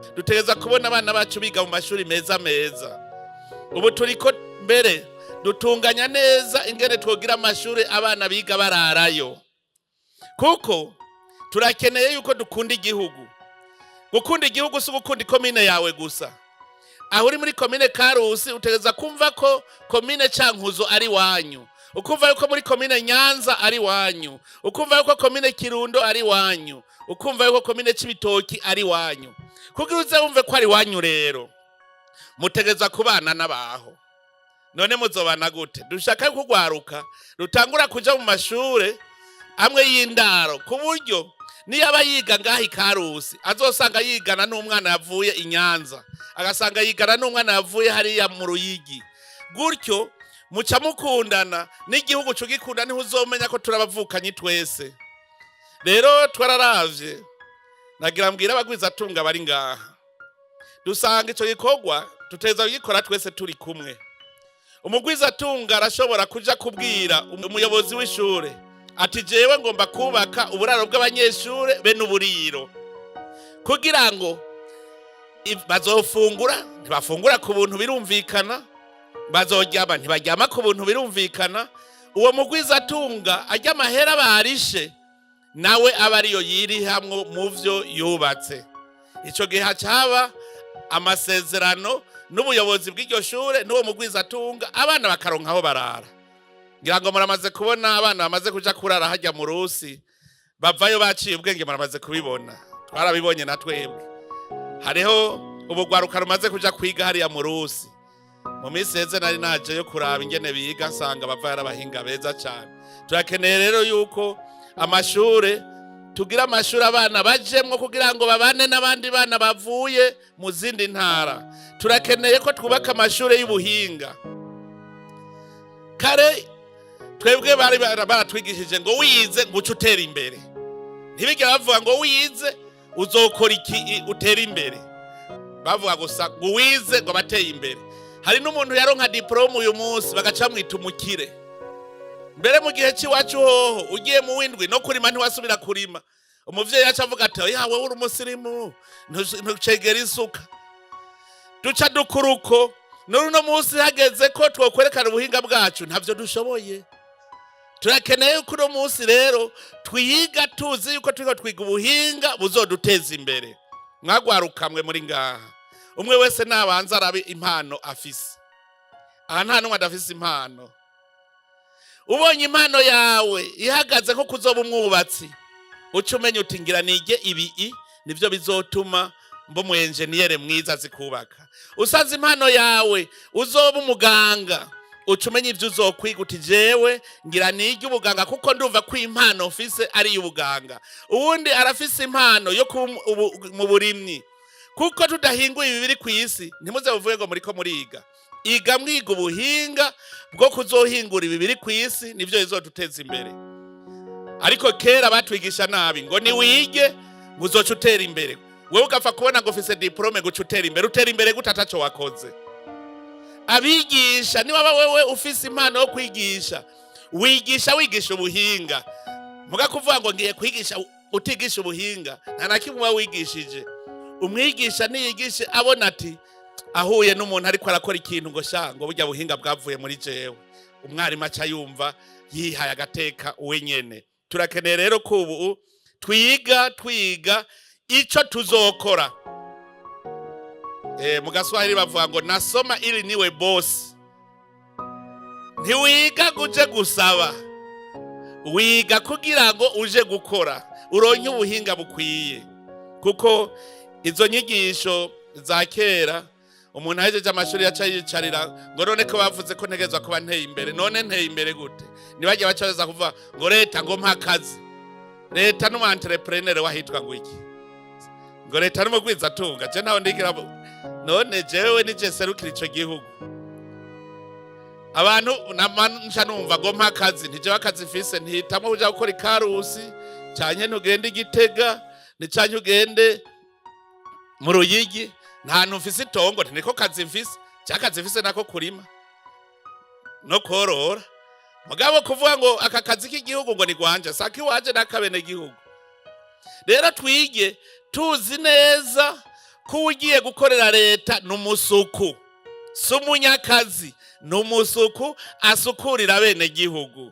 Dutegereza kubona abana bacu biga mu mashuri meza meza. Ubu turiko mbere dutunganya neza ingene twogira amashuri abana biga bararayo, kuko turakeneye yuko dukunda igihugu. Gukunda igihugu si ugukunda ikomine yawe gusa. Aho uri muri komine Karusi, utegereza kumva ko komine Cankuzo ari wanyu, ukumva yuko muri komine Nyanza ari wanyu, ukumva yuko komine Kirundo ari wanyu, ukumva yuko komine Cibitoki ari wanyu. Kugira uze wumve ko ari wanyu rero, mutegereza kubana n'abaho. None muzobana gute? Dushaka ko urwaruka rutangura kuja mu mashure amwe y'indaro, ku buryo niyo aba yiga ngaha i Karusi azosanga yigana n'umwana yavuye i Nyanza, agasanga yigana n'umwana yavuye hariya mu Ruyigi. Gutyo muca mukundana, n'igihugu cugikunda, niho uzomenya ko turabavukanyi twese. Rero twararavye, nagira mbwira abagwizatunga bari ngaha, dusanga ico gikorwa tuteza kugikora twese turi kumwe. Umugwizatunga arashobora kuja kubwira umuyobozi w'ishure ati: "Jewe ngomba kubaka uburaro bw'abanyeshure be n'uburiro, kugira ngo bazofungura." Ntibafungura ku buntu, birumvikana. Bazoryama, ntibaryama ku buntu, birumvikana. Uwo mugwizatunga arya amahera barishe, nawe aba ariyo yirihamwo mu vyo yubatse. Ico gihe hacaba amasezerano n'ubuyobozi bw'iryo shure n'uwo mugwizatunga, abana bakaronka aho barara. Ngira ngo muramaze kubona abana bamaze kuja kurara hajya mu Rusi, bavayo baciye ubwenge. Muramaze kubibona, twarabibonye na twebwe. Hariho ubugwaruka rumaze kuja kwiga hariya mu Rusi. Mu minsi heze nari najeyo kuraba ingene biga, nsanga bavayo ari abahinga beza cane. Turakeneye rero yuko amashure, tugira amashuri abana bajemwo kugira ngo babane n'abandi bana bavuye mu zindi ntara. Turakeneye ko twubaka amashuri y'ubuhinga. Kare twebwe bari baratwigishije ngo wize ngo uce utera imbere. Ntibigera bavuga ngo wize uzokora iki utera imbere. Bavuga gusa ngo wize ngo bateye imbere. Hari n'umuntu yaronka diplôme uyu munsi bagaca bamwita umukire. Mbere mu gihe cy'iwacu hoho, ugiye mu windwi no kurima ntiwasubira kurima. Umuvyeyi yaca avuga ati: "Oya, wewe uri umusirimu, ntucegera isuka." Duca dukura uko. N'uno munsi hageze ko twokwerekana ubuhinga bwacu, ntavyo dushoboye. Turakeneye yuko uno munsi rero twiga tuzi yuko turiko twiga ubuhinga buzoduteza imbere. Mwagwarukamwe muri ngaha, umwe wese nabanza arabe impano afise. Aha nta n'umwe adafise impano. Ubonye impano yawe ihagaze nko kuzoba umwubatsi, uca umenya uti: "Ngira nige ibi, nivyo bizotuma mba umu ingénieur mwiza azi kubaka." Usanze impano yawe uzoba umuganga, uca umenya ivyo uzokwiga, uti: "Jewe ngira nige ubuganga, kuko ndumva ko impano mfise ari iy'ubuganga." Uwundi arafise impano yo kuba mu burimyi, kuko tudahinguye ibi biri ku isi. Ntimuze muvuge ngo muriko muriga, iga mwiga ubuhinga bwo kuzohingura ibi biri ku isi, nivyo bizoduteza imbere. Ariko kera batwigisha nabi, ngo niwige ngo uzoca utera imbere. Wewe ugapfa kubona ngo ufise diplôme, guca utera imbere. Utera imbere gute ataco wakoze? Abigisha, niba wewe ufise impano yo kwigisha, wigisha wigisha ubuhinga. Muga kuvuga ngo ngiye kwigisha utigisha ubuhinga, nta na kimwe uba wigishije. Umwigisha niyigishe abona ati ahuye n'umuntu ariko arakora ikintu, ngo: "Sha," ngo: "burya buhinga bwavuye muri jewe." Umwarimu aca yumva yihaye agateka wenyene. Turakeneye rero ko ubu twiga twiga ico tuzokora. Mu Gaswahili bavuga ngo: "Nasoma ili niwe boss." Ntiwiga uje gusaba, wiga kugira ngo uje gukora, uronke ubuhinga bukwiye. Kuko izo nyigisho za kera, umuntu ahejeje amashuri yaca yicarira ngo: "None ko bavuze ko ntegerezwa kuba nteye imbere, none nteye imbere gute?" Ntibajya baca baza kuvuga ngo: "Leta," ngo: "mpa akazi." Leta n'umu entrepreneur wahitwa ngo iki? Ngo leta n'umugwizatunga. Je ntaho ndigira. None jewe nije serukira ico gihugu? Abantu nca numva ngo: "Mpa akazi." Ntijewe akazi mfise, ntihitamwo kuja gukora ikarusi canke ntugende Igitega, ni canke ugende mu Ruyigi. Nta hantu mfise itongo, niko kazi mfise. Cya kazi mfise nako kurima no korora. Mugabo kuvuga ngo aka kazi k'igihugu ngo ni gwanje, saka iwanje n'akabene gihugu. Rero twige tuzi neza Ko ugiye gukorera leta ni umusuku, si umunyakazi, ni umusuku asukurira bene gihugu.